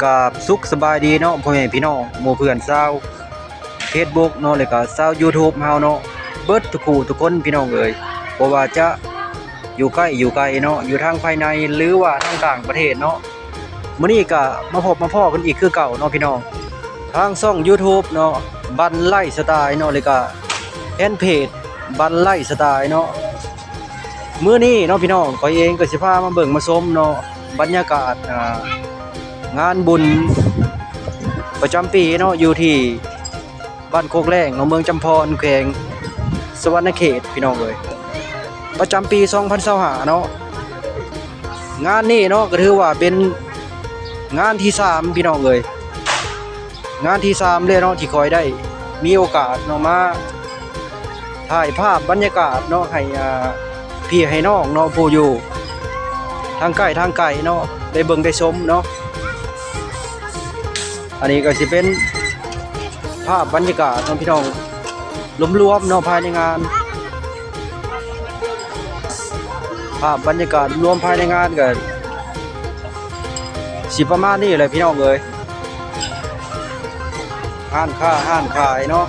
ກາບສຸກສະບາຍດີເນາະ ພໍ່ແມ່ພີ່ນ້ອງ ໝູ່ເພື່ອນຊາວເຟສບຸກເນາະ ແລະກະຊາວຢູທູບເຮົາເນາະ ເບິດທຸກຜູ້ທຸກຄົນພີ່ນ້ອງເອີຍ ບໍ່ວ່າຈະຢູ່ໃກ້ຢູ່ໄກເນາະ ຢູ່ທາງພາຍໃນ ຫຼືວ່າທາງຕ່າງປະເທດເນາະ. ມື້ນີ້ກະມາພົບມາພໍ້ກັນອີກຄືເກົ່າເນາະພີ່ນ້ອງ ທາງຊ່ອງຢູທູບເນາະ ບັນໄລສະໄຕເນາະ ແລະກະແຟນເພຈບັນໄລສະໄຕເນາະ. ມື້ນີ້ເນາະພີ່ນ້ອງ ຂ້ອຍເອງກໍຊິພາມາເບິ່ງມາຊົມເນາະ ບັນຍາກາດ ອ່າ ງານບຸນປະຈຳປີເນາະ ຢູ່ທີ່ບ້ານໂຄກແລ້ງເນາະ ເມືອງຈຳພອນ ແຂວງສະຫວັນນະເຂດ ພີ່ນ້ອງເອີຍ ປະຈຳປີສອງພັນຊາວຫ້າເນາະ. ງານນີ້ເນາະ ກໍຖືວ່າເປັນງານທີສາມ ພີ່ນ້ອງເອີຍ ງານທີສາມແລ້ວເນາະ ທີ່ຂ້ອຍໄດ້ມີໂອກາດເນາະ ມາຖ່າຍພາບບັນຍາກາດເນາະ ໃຫ້ ອ່າ ພີ່ໃຫ້ນ້ອງເນາະ ຜູ້ຢູ່ທາງໃກ້ທາງໄກເນາະ ໄດ້ເບິ່ງໄດ້ຊົມເນາະ. ອັນນີ້ກໍຊິເປັນພາບບັນຍາກາດເນາະ ພີ່ນ້ອງ ລວມໆເນາະ ພາຍໃນງານ ພາບບັນຍາກາດລວມພາຍໃນງານກໍຊິປະມານນີ້ແຫຼະ ພີ່ນ້ອງເອີຍ. ຮ້ານຄ້າຮ້ານຂາຍເນາະ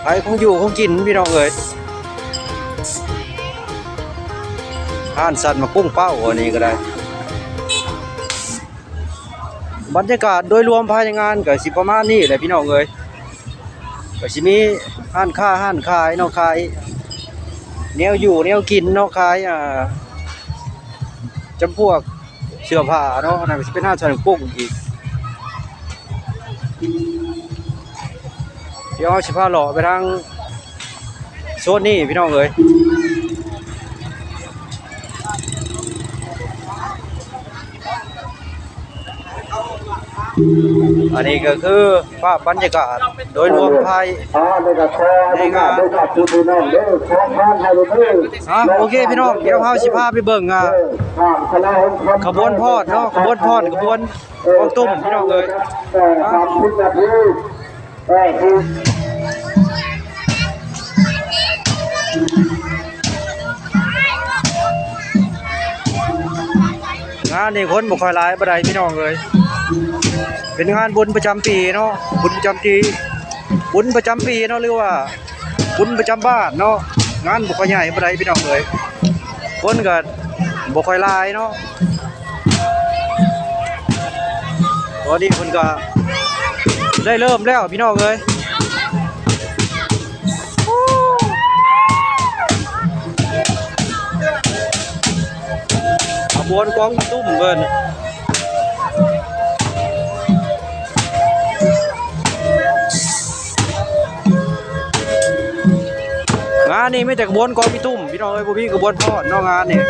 ຂາຍຂອງຢູ່ຂອງກິນ ພີ່ນ້ອງເອີຍ ຮ້ານສັນໝາກກຸ້ງເປົ້າ ອັນນີ້ກໍໄດ້. ບັນຍາກາດໂດຍລວມພາຍໃນງານກໍຊິປະມານນີ້ແຫຼະ ພີ່ນ້ອງເອີຍ ກໍຊິມີຮ້ານຄ້າຮ້ານຂາຍເນາະ ຂາຍແນວຢູ່ແນວກິນເນາະ ຂາຍ ອ່າ ຈຳພວກເສື້ອຜ້າເນາະ ອັນນັ້ນກໍຊິເປັນຮ້ານສັນໝາກກຸ້ງອີກ. ດຽວເຮົາຊິພາເລາະໄປທາງ ໂຊນນີ້ພີ່ນ້ອງເອີຍ ອັນນີ້ກໍຄືພາບບັນຍາກາດໂດຍລວມພາຍໃນງານ. ອ່າ ໂອເຄ ພີ່ນ້ອງ ດຽວເຮົາຊິພາໄປເບິ່ງ ອ່າ ຂະບວນຟ້ອນເນາະ ຂະບວນຟ້ອນ ຂະບວນກອງຕຸ້ມ ພີ່ນ້ອງເອີຍ. ງານນີ້ຄົນບໍ່ຄ່ອຍຫຼາຍປານໃດພີ່ນ້ອງເອີຍ ເປັນງານບຸນປະຈຳປີເນາະ ບຸນປະຈຳປີ ບຸນປະຈຳປີເນາະ ຫຼືວ່າ ບຸນປະຈຳບ້ານເນາະ ງານບໍ່ຄ່ອຍໃຫຍ່ປານໃດພີ່ນ້ອງເອີຍ ຄົນກໍບໍ່ຄ່ອຍຫຼາຍເນາະ. ຕອນນີ້ເພິ່ນກໍໄດ້ເລີ່ມແລ້ວພີ່ນ້ອງເອີຍ ຂະບວນກອງຕຸ້ມເພິ່ນ. ງານນີ້ມີແຕ່ຂະບວນກອງມີຕຸ້ມພີ່ນ້ອງເອີຍ ບໍ່ມີຂະບວນຟ້ອນເນາະ ງານນີ້.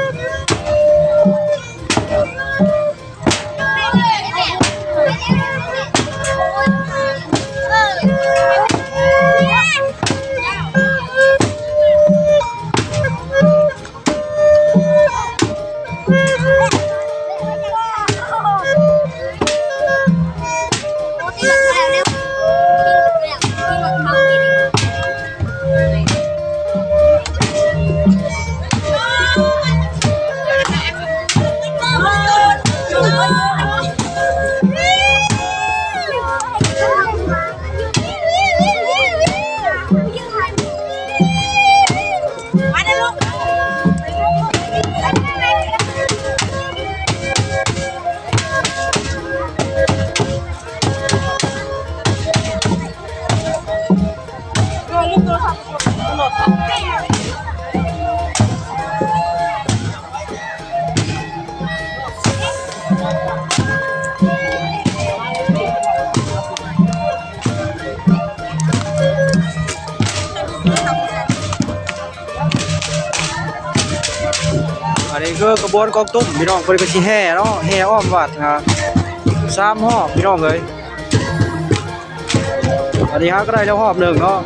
ອັນນີ້ຄືຂະບວນກອງຕຸ້ມພີ່ນ້ອງ ເພິ່ນກໍຊິແຫ່ເນາະ ແຫ່ອ້ອມວັດ ອ່າ ສາມຮອບພີ່ນ້ອງເອີຍ. ອັນນີ້ເຮົາກໍໄດ້ແລ້ວຮອບໜຶ່ງເນາະ. ອ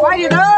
ໄວ້ເດີ